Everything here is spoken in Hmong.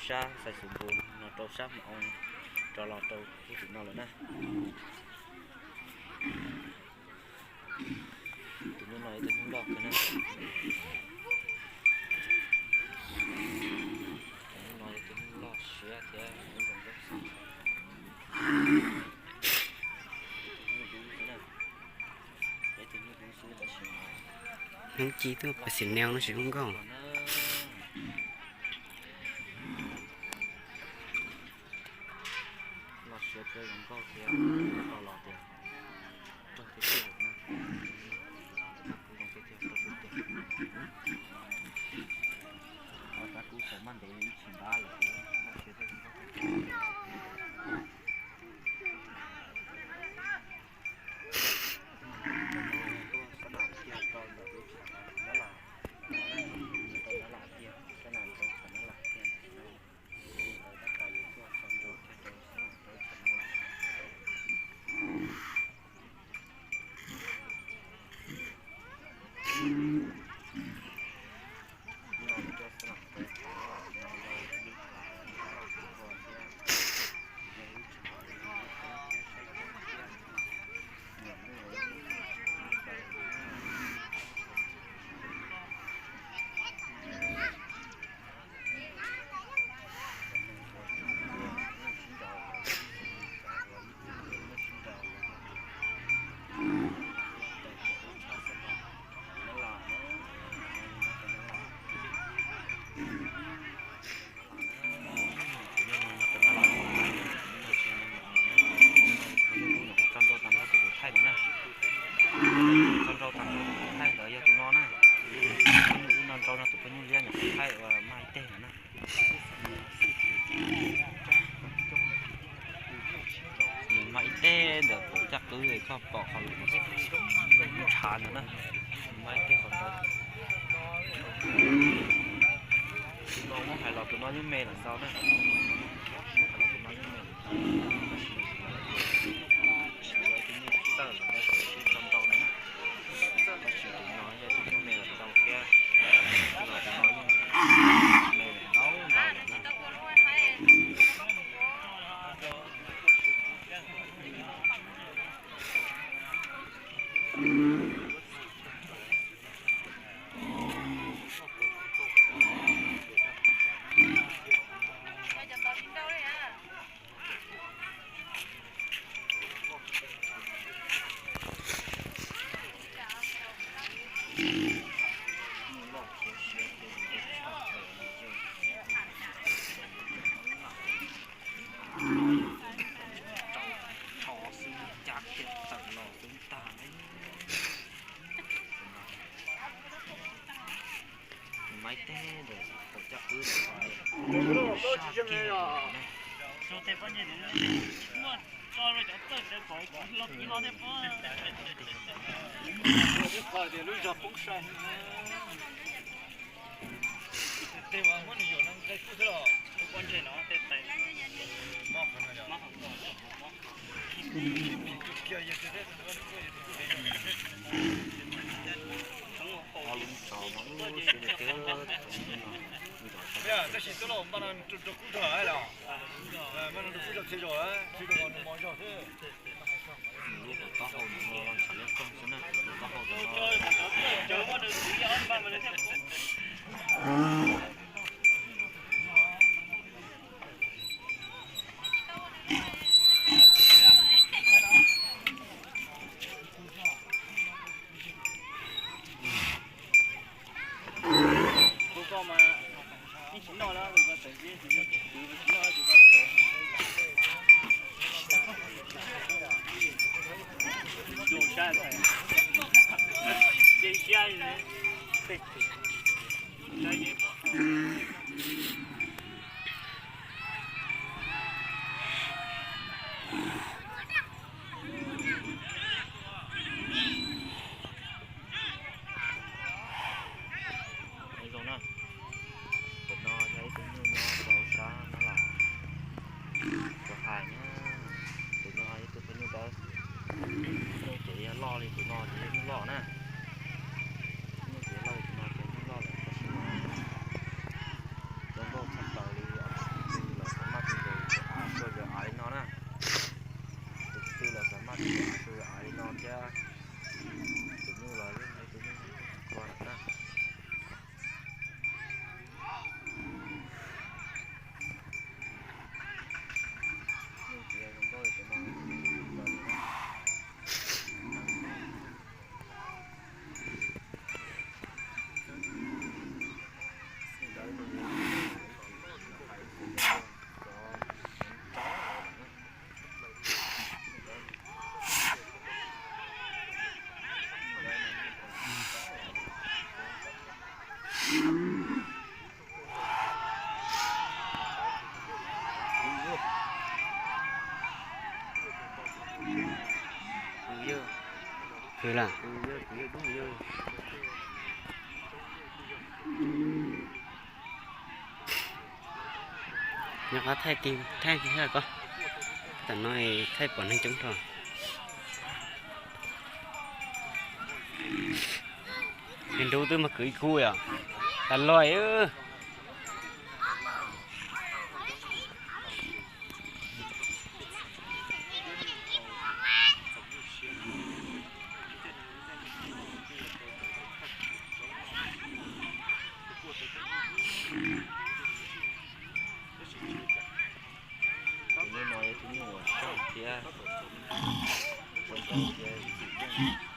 Sab xais xus npus no rau sab hmo rov los rau tus no lawm na. Tus nyuj no yog tus nyuj loj kawg na. Tus nyuj no yog tus nyuj loj siab thiab ub zoo nkauj xwb. Tus nyuj dub xwb na. Peb tus nyuj dub xwb tab sis mas hnub ci tuaj pas xim neo no tsis zoo nkauj. Loj siab thiab zoo nkauj thiab, rau los tias rog tiag tiag na. Kuj zoo tiag tiag, rog tiag tiag. Rab kub txawm maj ntev ib tsis ntab lawm, loj siab thiab zoo nkauj tiag tiag. Tuaj sab nam tiag rau ntawm lub tshav nab lam, rau nab lam tiag, sab nam rau tshav nab lam tiag. Ntawd tab tom yuav tuaj txog ntua kiag rau sab nam rau tshav nab lam. Tso nrau tag nrho tus kuv thaij ntawd yog tus no na. Tus phooj ywg wb nrau nrau no tus phooj ywg liab nyuam qhuav thaij uas mag ib teg no na. Nws mag ib teg ntawm qhov caj qwb koj pom qhov lub tshav ntawd na. Mag ib teg qhov ntawd. Tus no muab hais los tus no yeej me lawm ntau na. Muab hais los tus no yeej me lawm ntau, tab sis tsis yog ib tug nyuj txawj los tab sis tsis tau ntau na. Tab sis tus no yog ib tug nyuj me lawm ntau thiab, los tus no yeej me lawm ntau ntau lawm na. Rau xwb cas kiag tawm los xwb tag ne. Maib teb ntawm qhov caj qwb sab kiag. Lub zog poob sai. Tej uas muab nws yuam no nqe kuj xwb los tus poj ntse no tej tais. Tab sis twb los npaj no rau kub zog lawm, npaj no rau kub zog txhia zaus lawm, txhia zaus nws mos zog xwb. Lub hauv taub hau no ntshav liab koog xwb na, lub taub hau no. Tus koj mas ib tsis noj na, tus koj tseem ib tsis noj, tus koj tseem zoo siab, ces siab li. Zoo na, tus no yog ib tug nyuj nyob rau sab no los, kuv hais na, tus no yog ib tug phooj ywg ntawd, nyuj ces yog loj li tus no ces yog nyuj loj na, nyuj ces loj li tus no ces nyuj loj lawm tab sis Tus nyuj los yeej tus nyuj kua lawm na. Nyuj tias zoo nkauj li tus no. Kwv la, nyob qab thaij ti thaij ko, tam no thaij pom neeg coob dhau. Nws nrub twb mas kwv ib kub os, tas loj. Tus nyuj no yog tus nyuj uas tsaug thiab, tsaug thiab txim yeej.